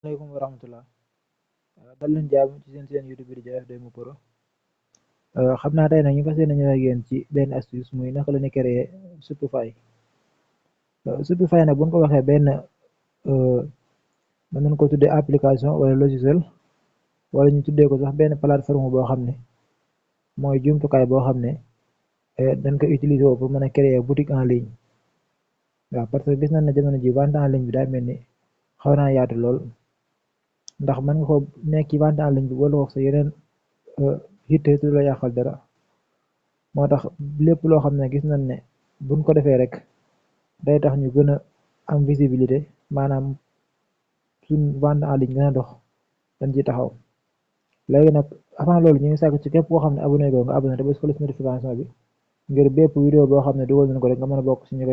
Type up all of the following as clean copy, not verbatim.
Assalamualaikum warahmatullah dal leen jàmm ci seen YouTube bi di Jolof Demo Pro xam naa tey nag ñu fas yéene ñëw ak yéen ci benn astuce muy naka la ñuy créer Shopify Shopify nag bu ñu ko waxee benn mën nañu ko tuddee application wala logiciel wala ñu tuddee ko sax benn plateforme boo xam ne mooy jumtukaay boo xam ne dañ ko utiliser woo pour mën a créer boutique en ligne waaw parce que gis nañ ne jamono ji vente en ligne bi daa mel ni xaw naa yaatu lool ndax mën nga ko nekk ci vente en ligne bi wala wax sa yeneen yitte du la yàqal dara moo tax lépp loo xam ne gis nañ ne buñ ko defee rek day tax ñu gën a am visibilité maanaam suñ vente en ligne gën a dox dañ ci taxaw léegi nag avant loolu ñu ngi sàkk ci képp koo xam ne abonné go nga abonné te bés ko notification bi ngir bépp vidéo boo xam ne dugal nañ ko rek nga mën a bokk ci ñi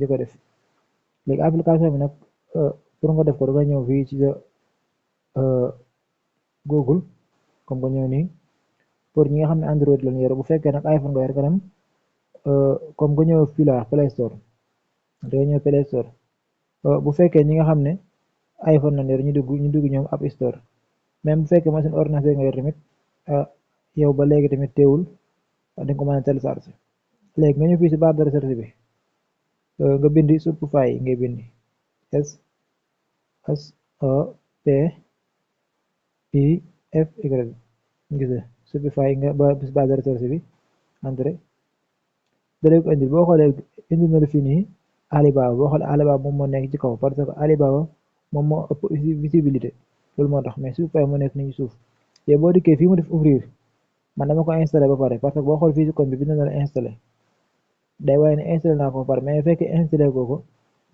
ko def léegi application bi nag pour nga def ko danga ñëw fii ci sa Google comme que ñëw nii pour ñi nga xam ne Android lañu yor bu fekkee nag iPhone nga yor nga dem comme nga ñëw fii la Play Store da ñëw Play Store bu fekkee ñi nga xam ne iPhone lañu yor ñu dugg ñoom App Store même bu fekkee machine ordinateur nga yor tamit yow ba léegi tamit teewul dañ ko mën a télécharger léegi nga ñëw fii si barre de recherche bi nga bindi Shopify ngay bindi SHOPIFY gis nga Shopify nga ba bis barre de recherche bi entré dale ko indil boo xoolee indi na la fii nii Alibaba boo xoolee Alibaba moom moo nekk ci kaw parce que Alibaba moom moo ëpp visibilité loolu moo tax mais Shopify moo nekk ni ci suuf te boo dikkee fii mu def ouvrir man dama ko installé ba pare parce que boo xool fii ci code bi bind na la installé day waaye ne installé naa ko ba pare mais bu fekkee installé ko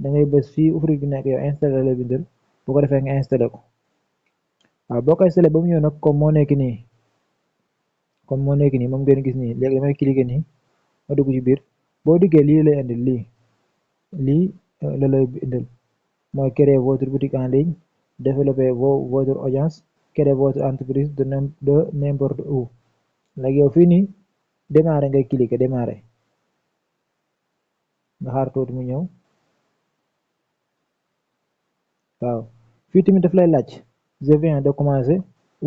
da ngay bës fii ouvrir bi nekk yow installé la bindal bu ko defee nga installé ko waaw boo ko installé ba mu ñëw nag comme moo nekk nii moom ngeen gis nii léegi damay cliquer nii ma dugg ci biir boo diggee lii lay indil lii la lay indil mooy créer votre boutique en ligne développer votre audience créer votre entreprise de n'importe où léegi yow fii nii démarrer ngay cliquer démarrer nga xaar tuuti mu ñëw waaw fii tamit daf lay laaj je viens de commencer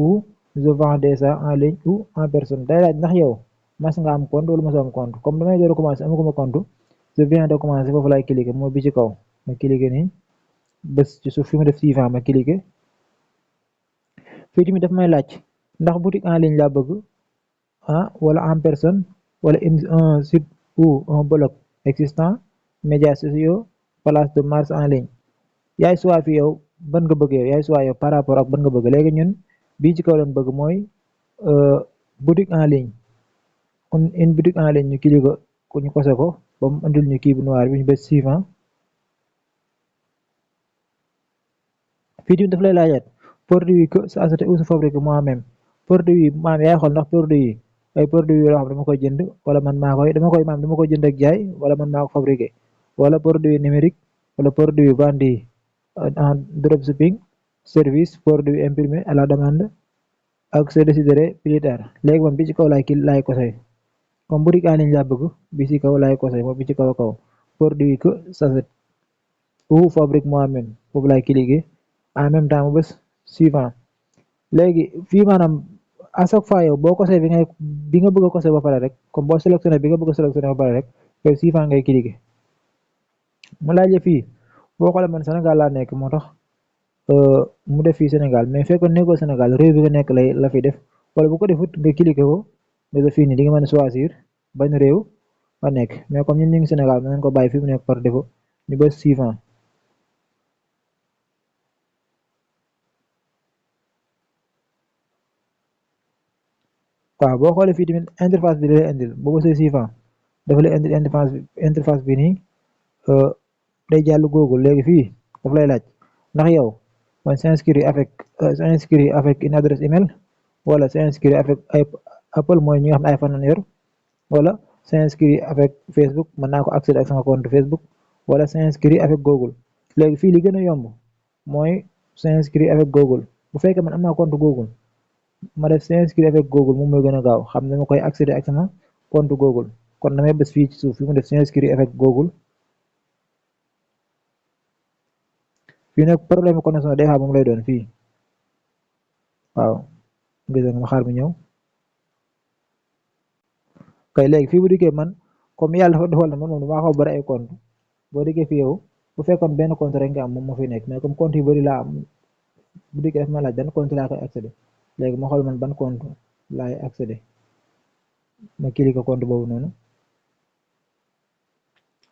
ou je vends déjà en ligne ou en personne day laaj ndax yow mas nga am compte wala mas am compte comme damay door a commencer amaguma compte je viens de commencer foofu laay cliquer moo bi ci kaw ma cliquer nii bés ci suuf fi mu def suivant ma cliquer fii tamit daf may laaj ndax boutique en ligne laa bëgg wala en personne wala un site ou un blog existant médias sociaux place de marché en ligne yaay soit fi yow ban nga bëgg yow yaay soit yow par rapport ak ban nga bëgg léegi ñun bii ci kaw lañ bëgg mooy boutique en ligne une boutique en ligne ñu cliquer ko ñu kose ko ba mu andil ñu kii bu noir bi ñu bës suivant fii tamit daf lay laajaat produit que sa acheté ou sa fabriqué moi-même produit maam yaay xool ndax produit yi ay produit yoo xam dama koy jënd wala man maa koy dama koy jënd ak jaay wala man maa ko fabriqué wala produit numérique wala produit vendu en dropshipping service produit imprimé à la demande ak se déciderai plus tard léegi man bi ci kaw laay kose comme boutique en ligne laa bëgg bi ci kaw laay kose moom bi ci kaw produit que s'achète ou fabrique moi-même foofu laay cliquer en même temps mu bës suivant léegi fii maanaam à chaque fois yow boo kosee bi nga bëgg a kose ba pare rek comme boo sélectionné bi nga bëgg a sélectionné ba pare rek yow suivant ngay cliquer mu laaj la fii boo xoolee man Sénégal laa nekk moo tax mu def fii Sénégal mais fekkoon nekkoo Sénégal réew bi nga nekk la fi def wala bu ko defut nga cliquer ko mais fii nii di nga mën a choisir ban réew nga nekk mais comme ñun ñu ngi Sénégal mën nañ ko bàyyi fi mu nekk par défaut ñu bës suivant waaw boo xoolee fii tamit interface bi da lay indil boo bësee suivant dafa lay indil interface bi nii day jàll Google léegi fii daf lay laaj ndax yow man s'inscrit avec une adresse email wala s'inscrit avec Apple mooy ñi nga xam ne iPhone lañu yor wala s'inscrit avec Facebook mën naa ko accéder ak sama compte Facebook wala s'inscrit avec Google léegi fii li gën a yomb mooy s'inscrit avec Google bu fekkee man am naa compte Google ma def s'inscrit avec Google moom mooy gën a gaaw xam ne ma koy accéder ak sama compte Google kon damay bës fii ci suuf fi mu def s'inscrit avec Google fii nag problème connexion des fois moom lay doon fii waaw gis nga ma xaar mu ñëw kay léegi fii bu dikkee man comme yàlla dafa doxal na man moom damaa xaw bari ay compte boo dikkee fi yow bu fekkoon benn compte rek nga am moom moo fi nekk mais comme compte yu bari laa am bu dikkee daf ma laaj ban compte laa koy accéder léegi ma xool man ban compte laay accéder ma cliquer compte boobu noonu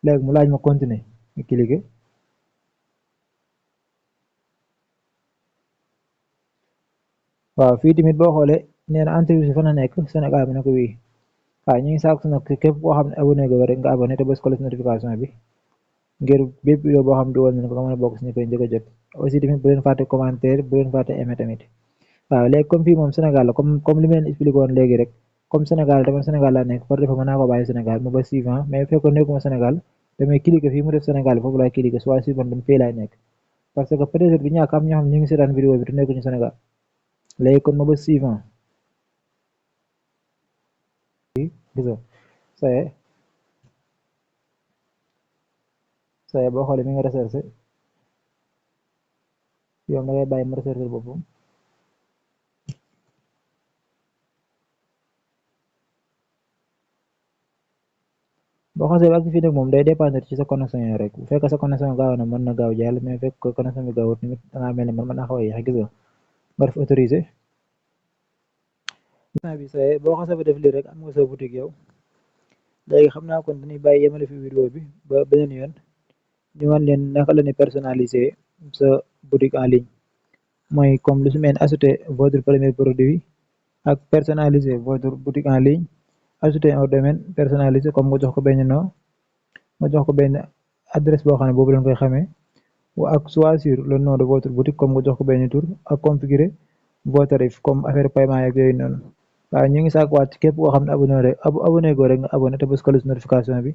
léegi mu laaj ma continuer ma cliquer waaw fii tamit boo xoolee nee na entreprise bi fan la nekk Sénégal bi na ko wii waaw ñu ngi sàkku nag képp koo xam ne abonné go rek nga abonné te bës ko notification bi ngir bépp vidéo boo xam ne dugal nañ ko nga mën a bokk si ñu koy njëkk a jot aussi tamit bu leen fàtte commentaire bu leen fàtte aimé tamit waaw léegi comme fii moom Sénégal la comme li ma leen expliqué woon léegi rek comme Sénégal dama Sénégal laa nekk par défaut mën naa ko bàyyi Sénégal mu ba suivant mais bu fekkoon nekkuma Sénégal damay cliquer fii mu def Sénégal foofu laay cliquer soit suivant ban fii laay nekk parce que peut-être du ñàkk am ñoo xam ne ñu ngi seetaan vidéo bi te nekkuñu Sénégal léegi kon ma ba suivant gis nga saye boo xoolee mi nga recherché yow da ngay bàyyi mu recherché boppam boo xasee ba ak fii nag moom day dépendre ci sa connexion yi rek bu fekkee sa connexion gaaw na mën na gaaw jàll mais fekk connexion bi gaawut tamit dangaa mel ni man mën naa xaw a yéex gis nga nga def autorisé bi saye boo xasee ba def lii rek am nga sa boutique yow léegi xam naa kon dañuy bàyyi yemale fi vidéo bi ba beneen yoon ñu wan leen naka la ñuy personnaliser sa boutique en ligne mooy comme lu su mel ajouter votre premier produit ak personnaliser votre boutique en ligne ajouter un domaine personnalisé comme nga jox ko benn nom nga jox ko benn adresse boo xam ne boobu lañ koy xamee ak choisir le nom de votre boutique comme nga jox ko benn tour ak configurer vos tarifs comme affaire paiement yeeg yooyu noonu waaw ñu ngi sàkkuwaat képp koo xam ne abonné go rek nga abonné te bës ko notification bi